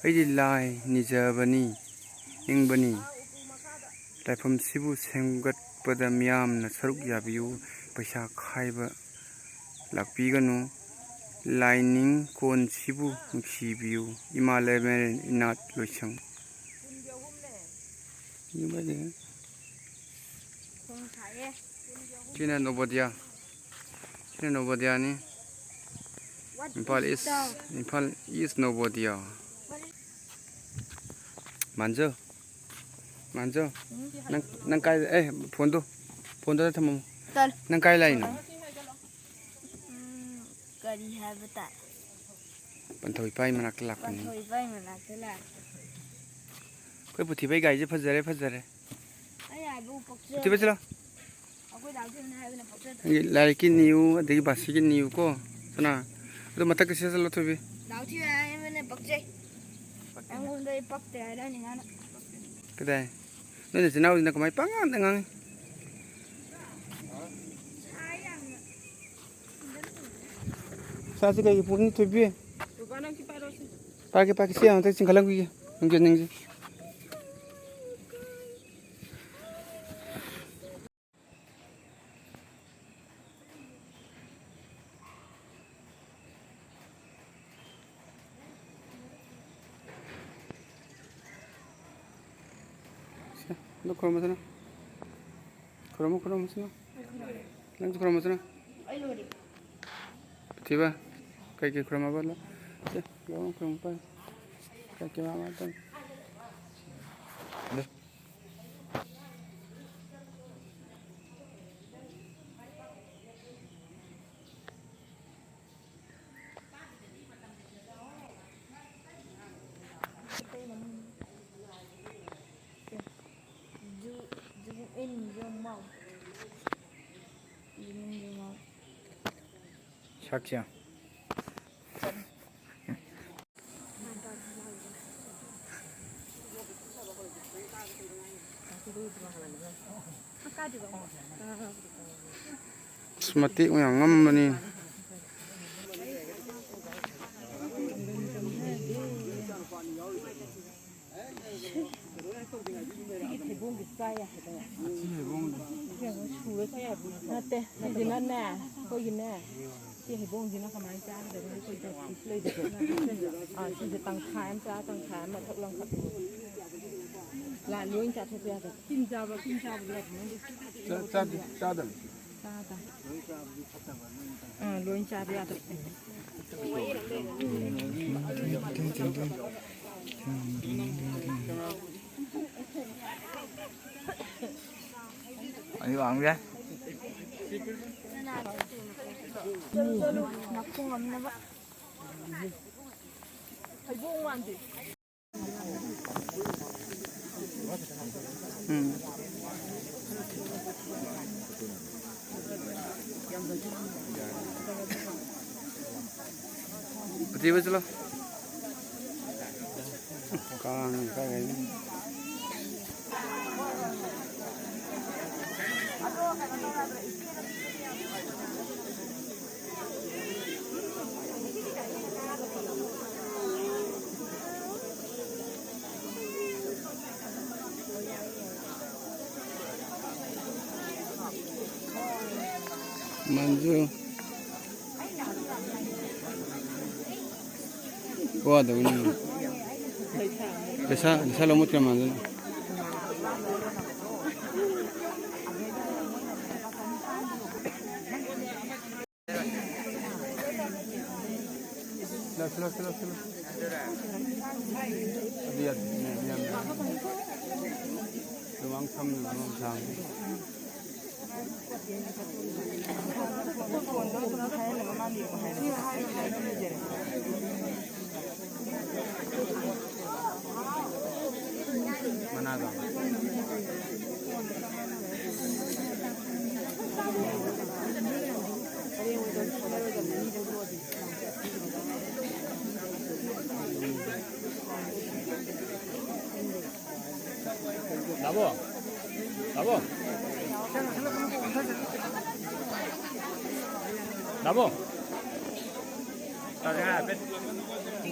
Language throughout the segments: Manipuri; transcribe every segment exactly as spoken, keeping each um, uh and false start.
ꯑꯩꯗꯤ ꯂꯥꯏ ꯅꯤꯖꯕꯅꯤ, ꯅꯤꯡꯕꯅꯤ꯫ ꯂꯥꯏꯐꯝꯁꯤꯕꯨ ꯁꯦꯝꯒꯠꯄꯗ ꯃꯤꯌꯥꯝꯅ ꯁꯔꯨꯛ ꯌꯥꯕꯤꯌꯨ꯫ ꯄꯩꯁꯥ ꯈꯥꯏꯕ ꯂꯥꯛꯄꯤꯒꯅꯨ꯫ ꯂꯥꯏꯅꯤꯡ ꯀꯣꯟꯁꯤꯕꯨ ꯅꯨꯡꯁꯤꯕꯤꯌꯨ꯫ ꯏꯃꯥ ꯂꯩꯃꯔꯦꯟ ꯏꯅꯥꯠ ꯂꯣꯏꯁꯪ꯫ ꯁꯤꯅ ꯅꯣꯕꯣꯗꯤꯌꯥ꯫ ꯁꯤꯅ ꯅꯣꯕꯣꯗꯤꯌꯥꯅꯤ꯫ ꯏꯝꯐꯥꯜ ꯏꯁ, ꯏꯝꯐꯥꯜ ꯏꯁ ꯅꯣꯕꯣꯗꯤꯌꯥ꯫ ꯃꯥꯟꯖꯣ, ꯃꯥꯟꯖꯣ, ꯅꯪ, ꯅꯪ ꯀꯥꯏ, ꯑꯦ, ꯐꯣꯟꯗꯣ, ꯐꯣꯟꯗꯣ ꯊꯝꯃꯝꯃꯣ꯫ ꯇꯜ꯫ ꯅꯪ ꯀꯥꯏ ꯂꯥꯛꯏꯅꯣ? ꯎꯝ, ꯀꯔꯤ ꯍꯥꯏꯕ ꯇꯥꯏ? ꯄꯟꯊꯧ ꯏꯄꯥꯒꯤ ꯃꯅꯥꯛꯇ ꯂꯥꯛꯄꯅꯤ꯫ ꯄꯟꯊꯧ ꯏꯄꯥꯒꯤ ꯃꯅꯥꯛꯇ ꯂꯥꯛꯄ꯫ ꯑꯩꯈꯣꯏ ꯄꯨꯊꯤꯕꯩ ꯒꯥꯔꯤꯁꯦ ꯐꯖꯔꯦ, ꯐꯖꯔꯦ꯫ ꯑꯩ ꯍꯥꯏꯕꯕꯨ ꯄꯛꯆꯗꯦ꯫ ꯄꯨꯊꯤꯕ ꯆꯠꯂꯣ꯫ ꯑꯩꯈꯣꯏ ꯗꯥ ꯊꯤꯕꯅ ꯍꯥꯏꯕꯅ ꯄꯛꯆꯗꯦ꯫ ꯅꯪꯒꯤ ꯂꯥꯏꯔꯤꯛꯀꯤ ꯅꯤꯌꯨ, ꯑꯗꯒꯤ ꯕꯥꯁꯤꯒꯤ ꯅꯤꯌꯨꯀꯣ, ꯁꯅꯥ꯫ ꯑꯗꯨ ꯃꯊꯛꯀꯤ ꯁꯦꯠ ꯆꯠꯂꯣ, ꯊꯣꯏꯕꯤ꯫ ꯗꯥ ꯊꯤꯕꯅ ꯍꯥꯏꯕꯅ ꯄꯛꯆꯩ꯫ ꯑꯩꯉꯣꯟꯗ ꯑꯩ ꯄꯛꯇꯦ ꯍꯥꯏꯔꯛꯑꯅꯤ ꯃꯥꯅ꯫ ꯀꯗꯥꯏ? ꯅꯣꯏ ꯅꯆꯤꯟ ꯅꯅꯥꯎꯁꯤꯅ ꯀꯃꯥꯏ ꯄꯉꯥꯡꯗ ꯉꯥꯡꯉꯤ? ꯁꯥꯁꯤ ꯀꯩꯒꯤ ꯄꯨꯅꯤ, ꯊꯣꯏꯕꯤ? ꯄꯥꯏꯔꯛꯀꯦ, ꯄꯥꯏꯔꯛꯀꯦ, ꯁꯤ ꯑꯃꯨꯛꯇ ꯆꯤꯡꯈꯠꯂꯝꯈꯤꯒꯦ꯫ ꯅꯪꯁꯦ, ꯅꯪꯁꯦ꯫ ꯁꯦ, ꯑꯗꯨ ꯈꯨꯔꯨꯝꯃꯁꯤꯅ꯫ ꯈꯨꯔꯨꯝꯃꯨ, ꯈꯨꯔꯨꯝꯃꯨꯁꯤꯅ꯫ ꯅꯪꯁꯨ ꯈꯨꯔꯨꯝꯃꯨꯁꯤꯅ꯫ ꯑꯩ ꯂꯣꯏꯔꯦ꯫ ꯄꯨꯊꯤꯕ, ꯀꯩꯀꯩ ꯈꯨꯔꯨꯝꯃꯕ? ꯂꯣ-, ꯁꯦ, ꯂꯣꯏꯅ ꯈꯨꯔꯨꯝꯃꯨ, ꯄꯥꯏ꯫ ꯀꯩꯀꯩ ꯃꯥ-, ꯃꯥ-, ꯇꯧ-, Zoom in your mouth. Zoom in your mouth. ꯁꯛꯁꯦ꯫ ꯑꯁ, ꯃꯇꯦꯛ ꯃꯌꯥꯝ ꯉꯝꯕꯅꯤ꯫ ꯅꯠꯇꯦ, ꯁꯤꯁꯤꯅꯅꯦ, ꯑꯩꯈꯣꯏꯒꯤꯅꯦ, ꯁꯤ ꯍꯩꯕꯣꯡꯁꯤꯅ ꯀꯃꯥꯏꯅ ꯆꯥꯒꯗꯕꯅꯣ? ꯑꯩꯈꯣꯏꯗ ꯄꯤꯁ ꯂꯩꯗꯣꯏꯁꯦ꯫ ꯑꯥ, ꯁꯤꯁꯦ ꯇꯪꯈꯥꯏ ꯑꯃ ꯆꯥ, ꯇꯪꯈꯥꯏ ꯑꯃ ꯃꯊꯛ ꯂꯪꯈꯠꯂꯣ꯫ ꯂꯥ-, ꯂꯣꯏ ꯆꯥꯊꯣꯛꯄ ꯌꯥꯗꯕ꯫ ꯇꯤꯟ ꯆꯥꯕ, ꯇꯤꯟ ꯆꯥꯕꯗꯤ ꯌꯥꯗꯕ ꯅꯪꯗꯤ? ꯆꯥ-, ꯆꯥꯗꯦ, ꯆꯥꯗꯕꯅꯤ꯫ ꯆꯥꯗ꯫ ꯑꯥ, ꯂꯣꯏ ꯆꯥꯕ ꯌꯥꯗꯕ꯫ ꯑꯩ ꯋꯥꯡꯒꯦ꯫ ꯅꯥꯀꯣꯡ ꯑꯃꯅꯕ꯫ ꯍꯩꯕꯣꯡ ꯃꯥꯟꯗꯦ꯫ ꯎꯝ꯫ ꯎꯊꯤꯕ ꯆꯠꯂꯣ꯫ ꯀꯥꯡ ꯀꯥꯏ ꯀꯥꯏꯗꯅꯣ꯫ ꯃꯟꯖꯨ꯫ ꯋꯥꯗꯕꯅꯤ꯫ ꯄꯩꯁꯥ, ꯄꯩꯁꯥ ꯂꯧꯃꯨꯠꯈ꯭ꯔꯦ ꯃꯟꯖꯨꯅ꯫ ꯂꯥꯛꯁꯤꯜꯂꯣ, ꯂꯥꯛꯁꯤꯜꯂꯣ, ꯂꯥꯛꯁꯤꯜꯂꯣ꯫ ꯑꯗꯨ ꯌꯥꯗꯦ, ꯃꯌꯥꯝ, ꯃꯌꯥꯝ, ꯃꯌꯥꯝ꯫ ꯂꯨꯃꯥꯡ ꯐꯝ, ꯂꯨꯃꯥꯡ ꯁꯥꯡ꯫ ꯃꯅꯥꯗꯣ꯫ ꯅꯥꯕꯣ? ꯅꯥꯕꯣ? ꯅꯥꯕꯣ? ꯆꯥꯁꯦ ꯍꯥꯏꯐꯦꯠ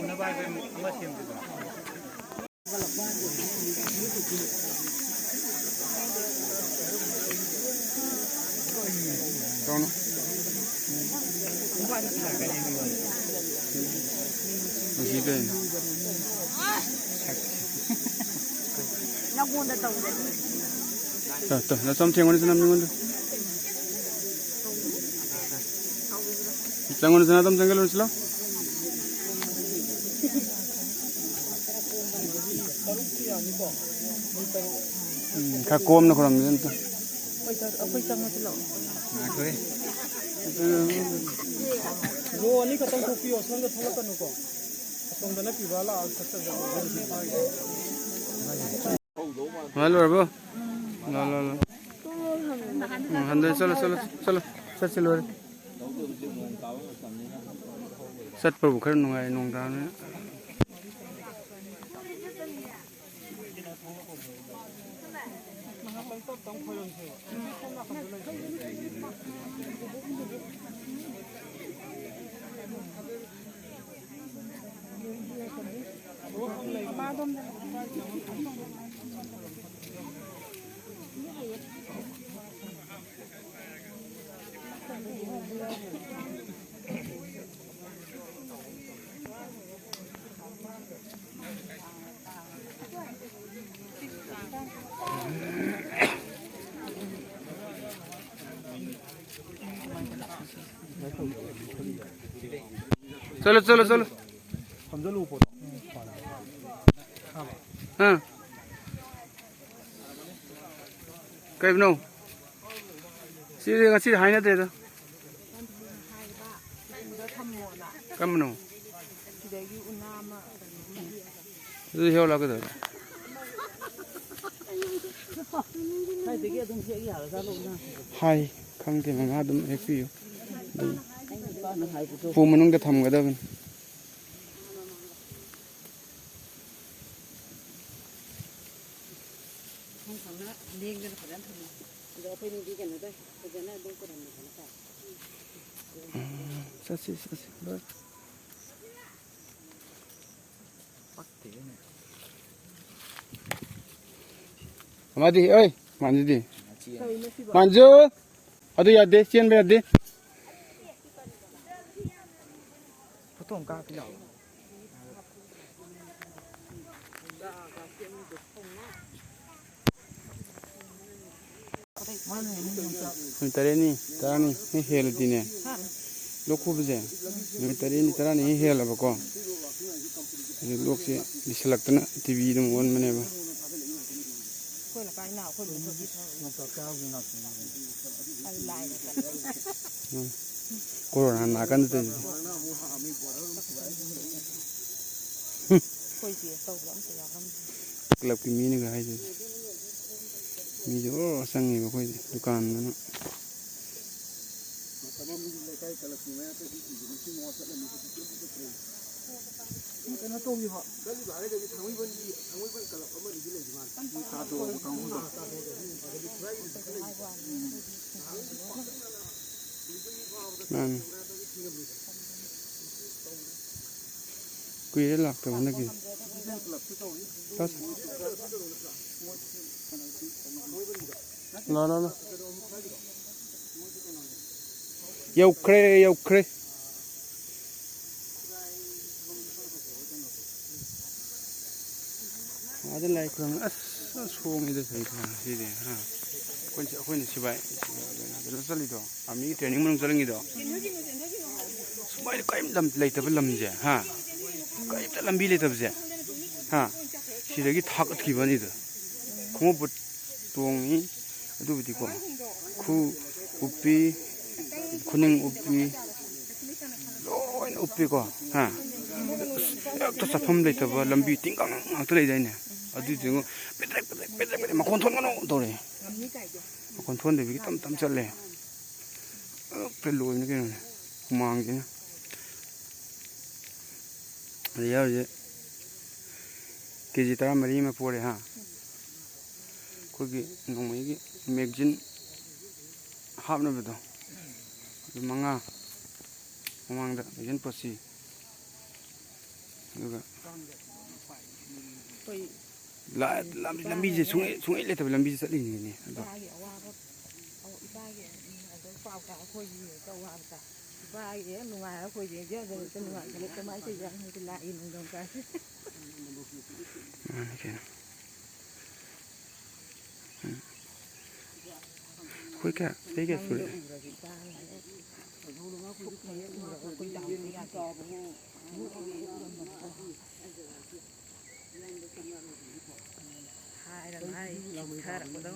ꯎꯅꯕ ꯍꯥꯏꯐꯦꯠ ꯑꯃ ꯁꯦꯝꯁꯤꯗꯅ꯫ ꯍꯧꯖꯤꯛ ꯀꯩꯅꯣ? ꯅꯉꯣꯟꯗ ꯇꯧꯗ꯭ꯔꯗꯤ꯫ ꯇꯣ, ꯇꯣ, ꯅꯆꯝ ꯊꯦꯡꯉꯨꯅꯦ, ꯆꯅꯝ ꯅꯉꯣꯟꯗ꯫ ꯆꯪꯉꯨꯅꯦ, ꯆꯅꯝ ꯆꯪꯒꯜꯂꯨꯅꯦ, ꯁꯤꯂꯥꯎ꯫ ꯎꯝ, ꯈꯔ ꯀꯣꯝꯅ ꯈꯨꯔꯝꯁꯤ ꯑꯝꯇ꯫ ꯑꯩꯈꯣꯏ ꯆꯪꯉꯁꯤ ꯂꯥꯛꯑꯣ꯫ ꯉꯥꯏꯈꯣꯍꯦ꯫ ꯔꯣ ꯑꯅꯤ ꯈꯛꯇꯪ ꯊꯣꯛꯄꯤꯌꯣ, ꯁꯣꯝꯗ ꯊꯣꯛꯂꯛꯀꯅꯨꯀꯣ꯫ ꯑꯁꯣꯝꯗꯅ ꯄꯤꯕ ꯂꯥꯛꯑ ꯆꯠꯆꯒꯦ꯫ ꯃꯥ ꯂꯣꯏꯔꯕꯣ? ꯂꯥ, ꯂꯥ, ꯂꯥ꯫ ꯎꯝ, ꯍꯟꯗꯣꯏ, ꯆꯠꯂꯣ, ꯆꯠꯂꯣ, ꯆꯠꯂꯣ꯫ ꯆꯠꯁꯤ ꯂꯣꯏꯔꯦ꯫ ꯆꯠꯄꯕꯨ ꯈꯔ ꯅꯨꯡꯉꯥꯏ, ꯅꯣꯡ ꯇꯥꯕꯅꯤꯅ꯫ ꯆꯠꯂꯣ, ꯆꯠꯂꯣ, ꯆꯠꯂꯣ꯫ ꯐꯝꯖꯜꯂꯨ ꯄꯣꯠꯇꯣ꯫ ꯑꯥ꯫ ꯀꯩꯕꯨꯅꯣ? ꯁꯤꯗꯤ ꯉꯁꯤꯗꯤ ꯍꯥꯏꯅꯗꯦꯗ꯫ ꯀꯔꯝꯕꯅꯣ? ꯑꯗꯨꯗꯤ ꯍꯦꯛꯑꯣ ꯂꯥꯛꯀꯗꯧꯔꯦ꯫ ꯍꯥꯏ, ꯈꯪꯗꯦ, ꯃꯃꯥ ꯑꯗꯨꯝ ꯍꯦꯛꯄꯤꯌꯨ꯫ ꯑꯗꯨꯝ ꯎꯄꯨ ꯃꯅꯨꯡꯗ ꯊꯝꯒꯗꯕꯅꯤ꯫ ꯎꯝ, ꯆꯠꯁꯤ, ꯆꯠꯁꯤ, ꯂꯣꯏ꯫ ꯑꯃꯗꯤ, ꯑꯣꯏ, ꯃꯥꯟꯖꯨꯗꯤ꯫ ꯃꯥꯟꯖꯨ! ꯑꯗꯨ ꯌꯥꯗꯦ, ꯆꯦꯟꯕ ꯌꯥꯗꯦ꯫ ꯐꯣꯇꯣ ꯑꯃ ꯀꯥꯞꯄꯤ ꯂꯥꯛꯑꯣ꯫ ꯅꯨꯃꯤꯠ ꯇꯔꯦꯠꯅꯤ, ꯇꯔꯥꯅꯤ ꯍꯦꯛ ꯍꯦꯜꯂꯗꯤꯅꯦ, ꯂꯣꯛ ꯈꯨꯕꯁꯦ ꯅꯨꯃꯤꯠ ꯇꯔꯦꯠꯅꯤ, ꯇꯔꯥꯅꯤ ꯍꯦꯛ ꯍꯦꯜꯂꯕꯀꯣ, ꯑꯗꯨ ꯂꯣꯛꯁꯦ ꯂꯤꯁꯜꯂꯛꯇꯅ ꯇꯤ ꯕꯤ ꯑꯗꯨꯝ ꯑꯣꯟꯕꯅꯦꯕ꯫ ꯑꯩꯈꯣꯏ ꯂꯩꯀꯥꯏ ꯅꯥ ꯑꯩꯈꯣꯏ ꯂꯣꯏ ꯆꯠꯈꯤ꯫ ꯑꯗꯨ ꯂꯥꯏꯅ ꯆꯠꯈꯤ꯫ ꯎꯝ꯫ ꯀꯣꯔꯣꯅꯥ ꯅꯥꯀꯟꯗ ꯇꯧꯔꯤꯁꯦ꯫ ꯍꯨꯝ꯫ ꯑꯩꯈꯣꯏ ꯇꯦꯁ ꯇꯧꯕ ꯑꯝꯇ ꯌꯥꯎꯔꯝꯗꯦ꯫ ꯀ꯭ꯂꯕꯀꯤ ꯃꯤꯅꯒ ꯍꯥꯏꯗꯨꯗꯤ꯫ ꯃꯤꯁꯨ ꯑꯣ ꯆꯪꯉꯦꯕ ꯑꯩꯈꯣꯏꯗꯤ ꯗꯨꯀꯥꯟꯗꯅ꯫ ꯀꯩꯅꯣ ꯇꯧꯈꯤꯕ꯫ ꯃꯥꯅꯤ꯫ ꯀꯨꯏꯔꯦ ꯂꯥꯛꯇꯕ ꯍꯟꯗꯛꯀꯤ꯫ ꯂꯥ, ꯂꯥ, ꯂꯥ꯫ ꯌꯧꯈ꯭ꯔꯦ, ꯌꯧꯈ꯭ꯔꯦ꯫ ꯑꯥꯗ ꯂꯥꯏ ꯈꯨꯔꯨꯝ-, ꯑꯁ, ꯑꯁ, ꯁꯣꯡꯉꯤꯗ ꯁꯤꯗꯤ, ꯍꯥ? ꯑꯩꯈꯣꯏꯅ, ꯑꯩꯈꯣꯏꯅ ꯁꯤꯕꯥꯏ, ꯀꯩꯅꯣ ꯆꯠꯂꯤꯗꯣ, ꯑꯥꯔꯃꯤꯒꯤ ꯇ꯭ꯔꯦꯅꯤꯡ ꯃꯅꯨꯡ ꯆꯠꯂꯤꯉꯩꯗꯣ꯫ ꯁꯨꯃꯥꯏꯅ ꯀꯔꯤꯝ ꯂꯝ ꯂꯩꯇꯕ ꯂꯝꯁꯦ, ꯍꯥ? ꯀꯔꯤꯝꯇ ꯂꯝꯕꯤ ꯂꯩꯇꯕꯁꯦ, ꯍꯥ? ꯁꯤꯗꯒꯤ ꯊꯥꯒꯠꯈꯤꯕꯅꯤꯗ꯫ ꯈꯣꯡꯎꯞ ꯕꯨꯠ ꯇꯣꯡꯉꯤ, ꯑꯗꯨꯕꯨꯗꯤꯀꯣ꯫ ꯈꯨ ꯎꯞꯄꯤ, ꯈꯨꯅꯤꯡ ꯎꯞꯄꯤ, ꯂꯣꯏꯅ ꯎꯞꯄꯤꯀꯣ, ꯍꯥ? ꯑꯁ, ꯍꯦꯛꯇ ꯆꯠꯐꯝ ꯂꯩꯇꯕ ꯂꯝꯕꯤ ꯇꯤꯡꯒꯪ ꯉꯥꯛꯇ ꯂꯩꯗꯥꯏꯅꯦ? ꯑꯗꯨꯏꯗꯨꯒ ꯄꯦꯗ꯭ꯔꯦꯛ, ꯄꯦꯗ꯭ꯔꯦꯛ, ꯄꯦꯗ꯭ꯔꯦꯛ, ꯄꯦꯗ꯭ꯔꯦꯛ, ꯃꯈꯣꯟ ꯊꯣꯛꯍꯟꯒꯅꯨ ꯇꯧꯔꯛꯑꯦ꯫ ꯃꯈꯣꯟ ꯊꯣꯛꯍꯟꯗꯕꯤꯒꯤ ꯇꯞ ꯇꯞ ꯆꯠꯂꯦ꯫ ꯍꯦꯛꯇ ꯂꯣꯏꯕꯅꯤ ꯀꯩꯅꯣꯅꯦ, ꯍꯨꯃꯥꯡꯁꯤꯅ꯫ ꯑꯗ ꯌꯥꯎꯔꯤꯁꯦ ꯀꯦ ꯖꯤ ꯇꯔꯥꯃꯔꯤ ꯑꯃ ꯄꯣꯔꯦ, ꯍꯥ? ꯑꯩꯈꯣꯏꯒꯤ ꯅꯣꯡꯃꯩꯒꯤ ꯃꯦꯒꯖꯤꯟ ꯍꯥꯞꯅꯕꯗꯣ, ꯑꯗꯨ ꯃꯉꯥ ꯃꯃꯥꯡꯗ ꯃꯦꯒꯖꯤꯟ ꯄꯣꯠꯁꯤ, ꯑꯗꯨꯒ ꯑꯩꯈꯣꯏ ꯂꯥ-, ꯂꯝ-, ꯂꯝꯕꯤꯁꯦ ꯁꯨꯡꯂꯦꯞ, ꯁꯨꯡꯂꯦꯞ ꯂꯦꯞꯇꯕ ꯂꯝꯕꯤꯁꯦ ꯆꯠꯂꯤꯅꯤꯅꯦ ꯑꯗꯣ꯫ ꯏꯄꯥꯒꯤ ꯑꯋꯥꯕ, ꯑꯧ, ꯏꯄꯥꯒꯤ, ꯎꯝ, ꯄꯥꯎ ꯇꯥꯏ ꯑꯩꯈꯣꯏꯒꯤ ꯇꯧ ꯍꯥꯏꯕ ꯇꯥꯏ꯫ ꯏꯄꯥꯒꯤ ꯍꯦꯛ ꯅꯨꯡꯉꯥꯏ ꯑꯩꯈꯣꯏꯒꯤ ꯍꯦꯛ ꯌꯥꯎꯗꯅ ꯍꯦꯛꯇ ꯅꯨꯡꯉꯥꯏꯈꯠꯂꯦ꯫ ꯀꯃꯥꯏꯅ ꯇꯧꯔꯤꯖꯥꯠꯅꯣ ꯈꯪꯗꯦ ꯂꯥꯛꯏ ꯅꯤꯡꯊꯝ ꯀꯥꯏꯁꯦ꯫ ꯃꯥꯅꯤ ꯀꯩꯅꯣ꯫ ꯎꯝ꯫ ꯑꯩꯈꯣꯏ ꯀꯌꯥ, ꯆꯍꯤ ꯀꯌꯥ ꯁꯨꯔꯦ? ꯅꯪꯗꯣ ꯎꯔꯗꯤ ꯏꯄꯥꯅ ꯍꯦꯛ ꯈꯨꯠꯅ ꯍꯦꯛ ꯎꯔꯒ ꯑꯩꯈꯣꯏ ꯗꯥꯎꯁꯦ ꯌꯥꯗꯦ꯫ ꯍꯥꯏꯔ ꯍꯥꯏ ꯆꯤꯡꯊꯔꯛꯄꯗꯣ꯫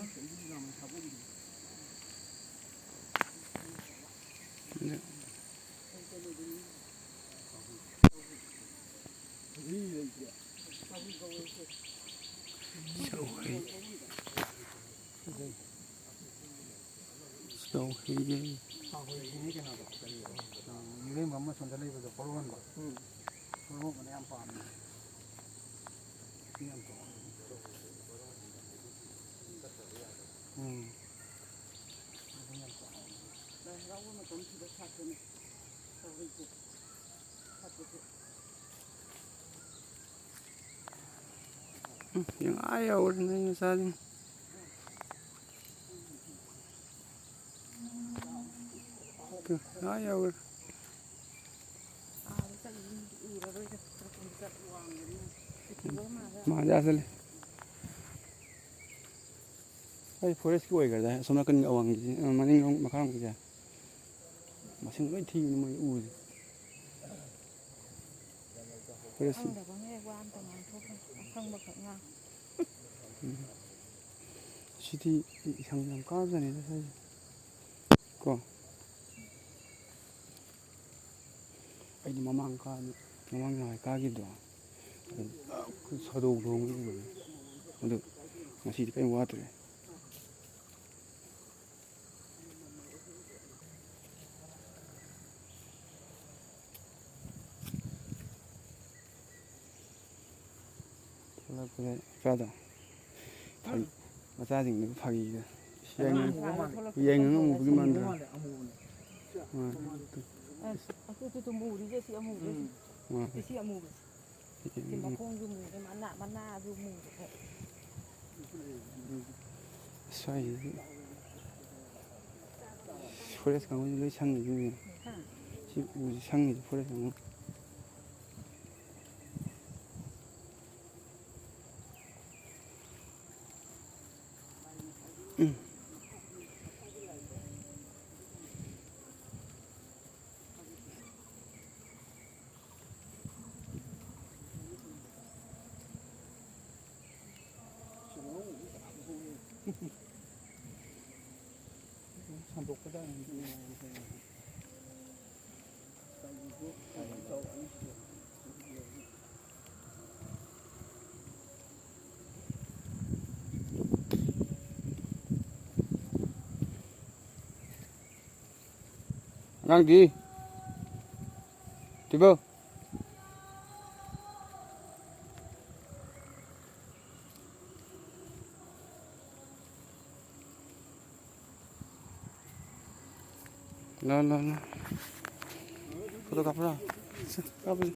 ꯆꯧꯍꯩ꯫ ꯆꯧꯍꯩꯌꯦ꯫ ꯆꯧꯍꯩꯁꯤꯅꯤ ꯀꯩꯅꯣꯗꯣ, ꯀꯔꯤ, ꯎꯝ, ꯃꯤꯔꯦꯝꯕ ꯑꯃ ꯁꯣꯝꯗ ꯂꯩꯕꯗꯣ, ꯄꯣꯔꯣꯟꯗꯣ꯫ ꯎꯝ꯫ ꯄꯣꯔꯣꯟꯕꯅ ꯌꯥꯝ ꯄꯥꯝꯃꯦ꯫ ꯃꯤ ꯌꯥꯝ ꯇꯣꯡꯉꯦ꯫ ꯎꯝ꯫ ꯑꯗꯨ ꯌꯥꯝ ꯄꯥꯝꯃꯦ꯫ ꯂꯥꯏ ꯍꯔꯥꯎꯕ ꯃꯇꯝꯁꯤꯗ ꯁꯥꯠꯄꯅꯦ ꯆꯧꯍꯩꯁꯦ꯫ ꯁꯥꯠꯄꯁꯦ꯫ ꯎꯝ, ꯌꯦꯡ ꯑꯥ ꯌꯧꯔꯦ ꯅꯣꯏ ꯃꯆꯥꯁꯤꯡ꯫ ꯇꯨ, ꯑꯥ ꯌꯧꯔꯦ꯫ ꯃꯥꯗꯤ ꯑꯥ ꯆꯠꯂꯦ꯫ ꯑꯩ ꯐꯣꯔꯦꯁꯀꯤ ꯑꯣꯏꯈ꯭ꯔꯗꯥꯏ? ꯑꯁꯣꯝ ꯅꯥꯀꯟꯒꯤ ꯑꯋꯥꯡꯒꯤꯁꯦ, ꯑ, ꯃꯅꯤꯡꯂꯣꯝ, ꯃꯈꯥꯔꯣꯝꯒꯤꯁꯦ꯫ ꯃꯁꯤꯡ ꯂꯣꯏ ꯊꯤꯕꯅꯤ ꯃꯣꯏ ꯎꯁꯦ꯫ ꯐꯣꯔꯦꯁ꯫ ꯈꯪꯗꯕꯉꯩ ꯋꯥ ꯑꯝꯇ ꯉꯥꯡꯊꯣꯛꯈ꯭ꯔꯦ꯫ ꯑꯈꯪꯕꯈꯛ ꯉꯥꯡ꯫ ꯎꯝ꯫ ꯁꯤꯗꯤ ꯏꯁꯪ ꯌꯥꯝ ꯀꯥꯕꯖꯥꯠꯅꯤꯗ ꯁ꯭ꯋꯥꯏꯁꯦ꯫ ꯀꯣ? ꯑꯩꯗꯤ ꯃꯃꯥꯡ ꯀꯥ-, ꯃꯃꯥꯡ ꯅꯍꯥꯟ ꯀꯥꯈꯤꯕꯗꯣ, ꯑꯗꯨ ꯁꯥꯗꯣꯡ ꯊꯣꯡ ꯎꯕꯅꯤ꯫ ꯑꯗꯨ ꯉꯁꯤꯗꯤ ꯀꯔꯤꯝ ꯋꯥꯠꯇ꯭ꯔꯦ꯫ ꯊꯣꯛꯂꯛꯄꯗ ꯏꯄꯥꯗꯣ ꯐꯥꯒꯤ-, ꯃꯆꯥꯁꯤꯡꯗꯨ ꯐꯥꯒꯤꯗ ꯌꯥꯏꯉꯪ, ꯌꯥꯏꯉꯪ ꯑꯃꯨꯕꯒꯤ ꯃꯥꯟꯗ꯭ꯔꯣ? ꯑꯥ꯫ ꯑꯁ, ꯑꯗꯨ, ꯑꯗꯨ, ꯑꯗꯨ ꯃꯨꯔꯤꯁꯦ ꯁꯤ ꯑꯃꯨꯕꯁꯦ꯫ ꯎꯝ꯫ ꯑꯥ꯫ ꯁꯤ, ꯁꯤ ꯑꯃꯨꯕꯁꯦ꯫ ꯁꯤ ꯃꯈꯣꯡꯁꯨ ꯃꯨꯔꯦ, ꯃꯅꯥ, ꯃꯅꯥꯁꯨ ꯃꯨꯔꯦ꯫ ꯁ꯭ꯋꯥꯏꯁꯤꯗꯤ꯫ ꯐꯣꯔꯦꯁ ꯀꯥꯡꯕꯨꯁꯤ ꯂꯣꯏ ꯁꯪꯉꯤꯁꯤꯅꯦ꯫ ꯁꯤ ꯎꯁꯤ ꯁꯪꯉꯤꯁꯤ ꯐꯣꯔꯦꯁ ꯀꯥꯡꯕꯨ꯫ ꯁꯟꯗꯣꯛꯀꯗꯕꯅꯤ꯫ ꯑꯉꯥꯡꯗꯤ? ꯇꯤꯕꯧ꯫ ꯂꯥꯎ, ꯂꯥꯎ, ꯂꯥꯎ꯫ ꯐꯣꯇꯣ ꯀꯥꯞꯄ꯭ꯔꯥ? ꯁꯦ, ꯀꯥꯞꯄꯁꯤ꯫